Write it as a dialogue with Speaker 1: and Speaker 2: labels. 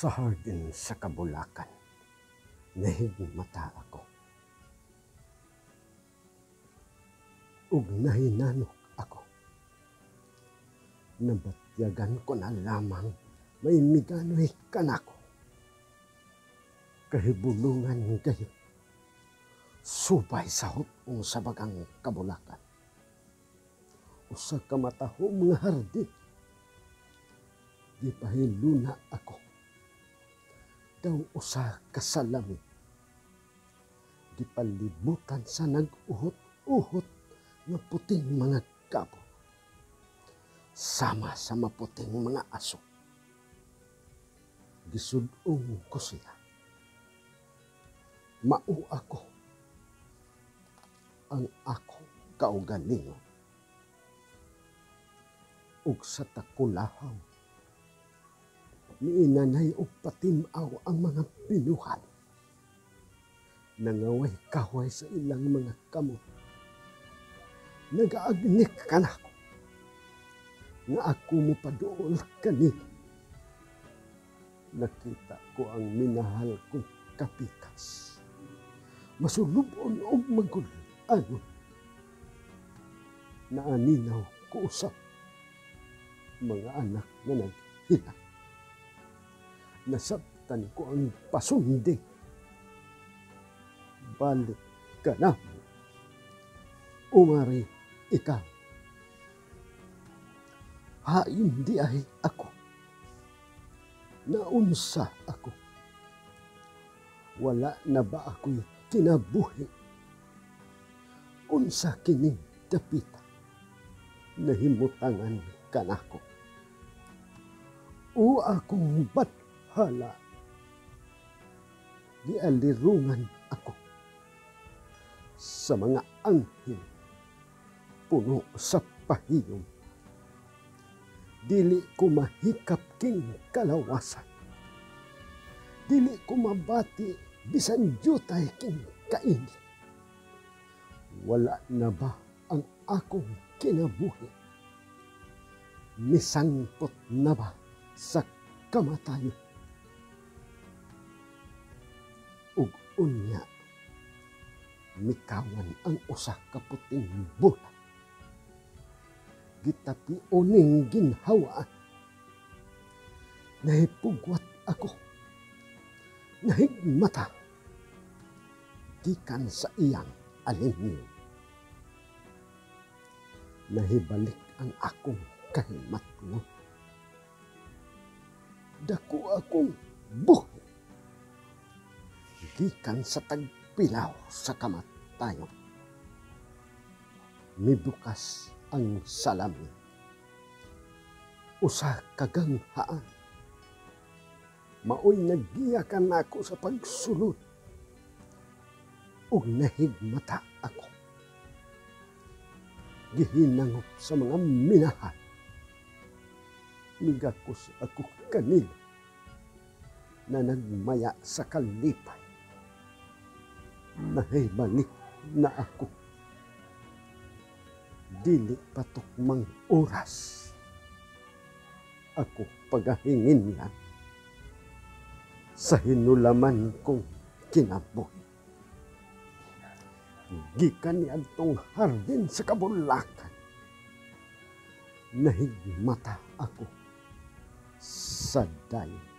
Speaker 1: Sa hardin sa kabulakan, nahigmata ako. Ug nahinanok ako. Nabatyagan ko na lamang may miganoy kanako. Kahibulungan gayon. Subay sa hutong sa bagang kabulakan. Usa ka matahom nga hardin. Gipahiluna ako. Daw usa ka salamin. Gipalibutan sa nag-uhot-uhot nga puting mga gabo. Sama sa maputing mga aso. Gisud-ong ko siya. Mao ako ang akong kaugalingon. Ug sa takulahaw, miinanay og patim-aw ang mga binuhat. Nangaway-kaway sa ilang mga kamot. Nagaagnik kanako nga ako mopaduol kanila. Nakita ko ang minahal kong kapikas. Masulubon og magul-anon. Naaninaw ko usab mga anak nga naghilak. Nasabtan ko ang pasunding. Balik ka na. Umari ikaw. Hain di ay ako. Naunsa ako. Wala na ba ako'y kinabuhi? Unsa kining dapita? Nahimutangan kanako. O akong bathala, gialirungan ako sa mga anghel puno sa pahiyom. Dili ko mahikap king kalawasan. Dili ko mabati bisan jutay king kainit. Wala na ba ang akong kinabuhi? Misangpot na ba sa kamatayon? Ug unya, mikawan ang usa ka puting bola. Gitapioning ginhawaan. Nahipugwat ako. Nahigmata. Gikan sa iyang alinyon. Nahibalik ang akong kahimatngon. Dako akong buhi. Gikan sa tagpilaw sa kamatayon. Mibukas ang salamin. Usa ka ganghaan. Maoy naggiya kanako sa pagsulod. Ug nahigmata ako. Gihinangop sa mga minahal. Migakos ako kanila na nagmaya sa kalipay. Nahibalik na ako. Dili patukmang oras. Ako pagahingin yan sa hinulaman kong kinabuhi. Gikan ni adtong hardin sa kabulakan. Nahigmata ako sa dayon.